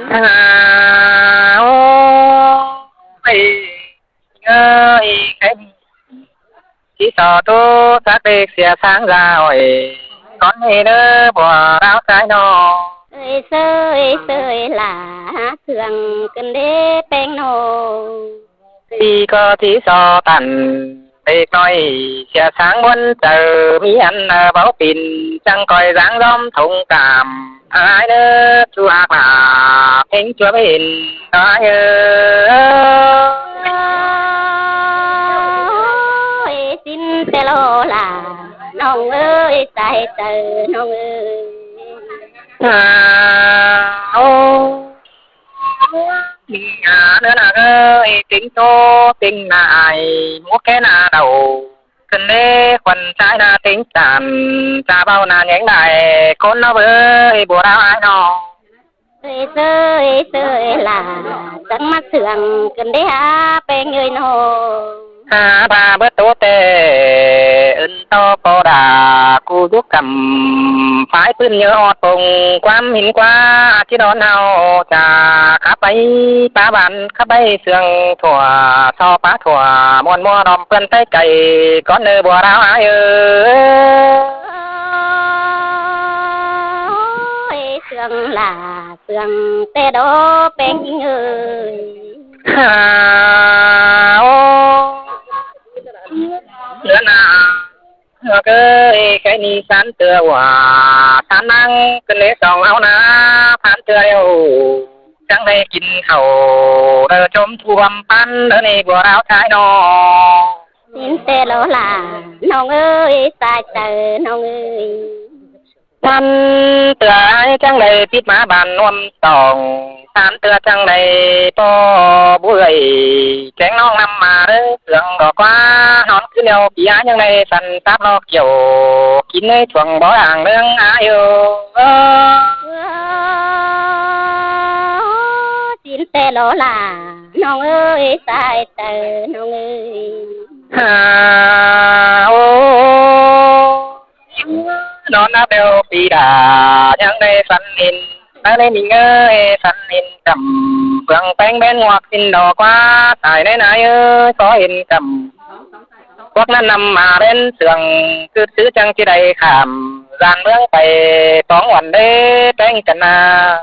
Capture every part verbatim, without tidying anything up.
À, ôi, ơi, cái gì so tu xác định sia sáng ra rồi, con đi nữa bùa đáo cái nó. Ơi sơi sơi là sương cơn đế peng nô. Thì có thì so tàn, để coi sia sáng muốn chờ mi ăn, ờ, báo tin, chẳng coi dáng dóm thông cảm. Ai nữa, chú ác là thính chúa bên đó ơi. Ôi, xin tê lô là nông ơi, sai tờ nông ơi. À, ô, à, nữa là ơi, tính số, tính là ai, mua cái là đầu. Cần đế, khuẩn trái là tính sản, ta bao là nhánh đại, con nó với bùa đáo ai nó. Ơi sơi sơi là trắng mắt sương cơn đế há peng ơi nô. Há ba bớt tố tê, ơn to po đà, cu giúp cầm, phái pưn nhớ ọt pông, quám hín quá, chứ đón hao, chả khắp ấy, pá bàn, khắp ấy sương thủa, so pá thủa, muôn mua đòm pươn tay cày, con nơ bùa đáo ai ơi. Ôi, sương là sương tê đô peng ơi. À, ô. Nữa là, nó cứ cái ni sán tựa hua, sán năng, cứ lễ song áo ná, phán tựa yêu. Chẳng hay kín khẩu, đờ chôm thu băm pán, đờ ni bùa đáo thái nó. Xin tê lô là, nông ơi, sai tờ nông ơi. Sán tựa ai chẳng đảy pít má bàn nuôm tòng, sán tựa chẳng đảy po bưởi, chén nong năm mà đơ sương đỏ quá, hón cứ liêu bí ai chẳng đảy săn sáp lo kiểu, kín nơi chuồng bó hàng nương ai ơi. Ơ, xin tê lô là, nông ơi, sai tờ nông ơi. À, ô. Nó nắp đeo pì đà, nhang đê sắn in, nang đê mình ơi, sắn in cẩm, bương peng bên ngoặc in đỏ quá, tài nê nái ơi, có in cẩm. Quốc năn năm mà bên sương, cứ tứ chăng chi đầy khảm, gian bướng bày, tóng uẩn đê, peng chăn à.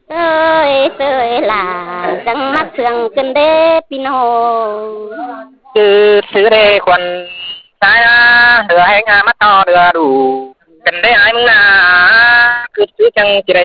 Ơi sơi là trắng mắt sương cơn đế pin hồ. Cứ tứ đê khuẩn, sai à, lửa hẹn à, mắt to lửa đủ. Cơn đế ai mưng à, cứ tứ chăng chi đầy